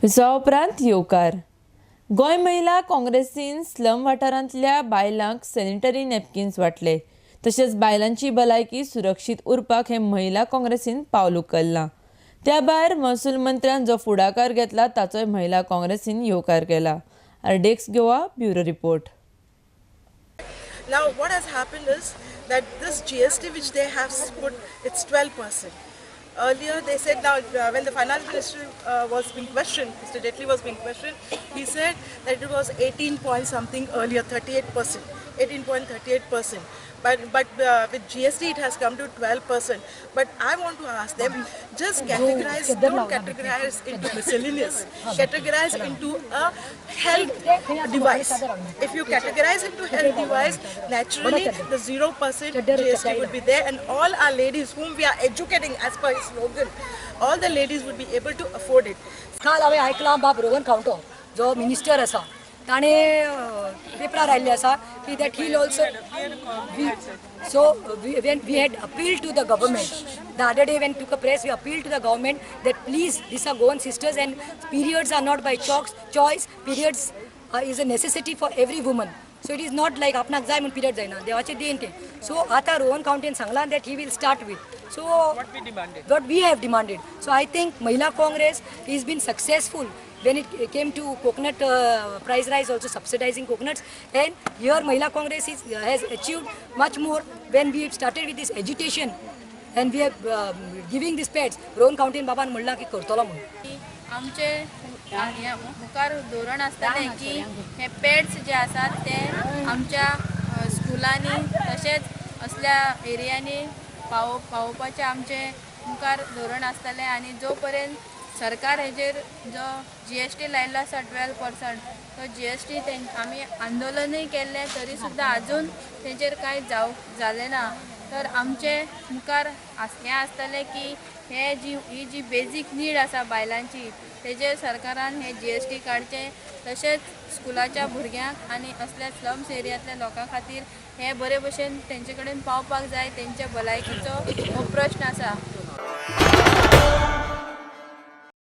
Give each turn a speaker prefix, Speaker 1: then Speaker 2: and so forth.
Speaker 1: विसवा उपरांत येवकार. गोंय महिला काँग्रेसीन स्लम वाठारांतल्या बायलांक सॅनिटरी नॅपकिन्स वांटले. तशेंच बायलांची भलायकी सुरक्षीत उरपाक हे महिला काँग्रेसीन पावल उखल्लां. त्या भायर महसूल मंत्र्यान जो फुडाकार घेतला, ताचोय महिला काँग्रेसीन येवकार केला. RDX Goa, bureau report.
Speaker 2: Now, what has happened is that this GST which they have put, it's 12%. Earlier, they said now when the finance minister was being questioned, Mr. Jaitley was being questioned, he said that it was 18 point something earlier, 38%, 18.38%. But with GST it has come to 12%. But I want to ask them, just categorize, don't categorize into miscellaneous, categorize into a health device. If you categorize into health device, naturally the 0% GST would be there, and all our ladies whom we are educating as per his slogan, all the ladies would be able to afford it.
Speaker 3: काल हांवें आयकलां, बाब रोहन खावंटो जो minister आसा, ताणें पेपरार आयिल्लें आसा की that he'll also. So when we had appeal to the government the other day, when took a press, we appeal to the government that please, these are Goan sisters and periods are not by choice. Periods is a necessity for every woman. So it is not like आपणाक जाय म्हूण period जायना, देवाचें देन तें. So आतां रोहन खावंटेन सांगलां that he will start with so what we have demanded. So I think Mahila Congress has been successful when it came to coconut price rise, also subsidizing coconuts. And here Mahila Congress has achieved much more when we have started with this agitation and we are giving these pads. Rohan Khaunte बाबान म्हणलां की करतलो म्हणून.
Speaker 4: आमचे हे मुखार धोरण आसतलें की हे पॅड्स जे आसात ते आमच्या स्कुलांनी तशेंच असल्या एरियांनी पावोवपाचें आमचें मुखार धोरण आसतलें. आनी जो पर्यंत सरकार हेजेर जो जीएसटी लायिल्लो आसा 12%, तो जीएसटी आमी आंदोलनूय केल्लें, तरी सुद्दां आजून तेजेर कांय जालें ना. तर आमचे मुखार हें आसतलें की हे जी ही जी बेजीक नीड आसा बायलांची, तेजेर सरकारान हे जीएसटी काडचें. तशेंच स्कुलाच्या भुरग्यांक आनी असल्या स्लम्स एरियांतल्या लोकां खातीर हे बरे भशेन तेंचे कडेन पावपाक जाय. तेंच्या भलायकीचो हो प्रश्न आसा.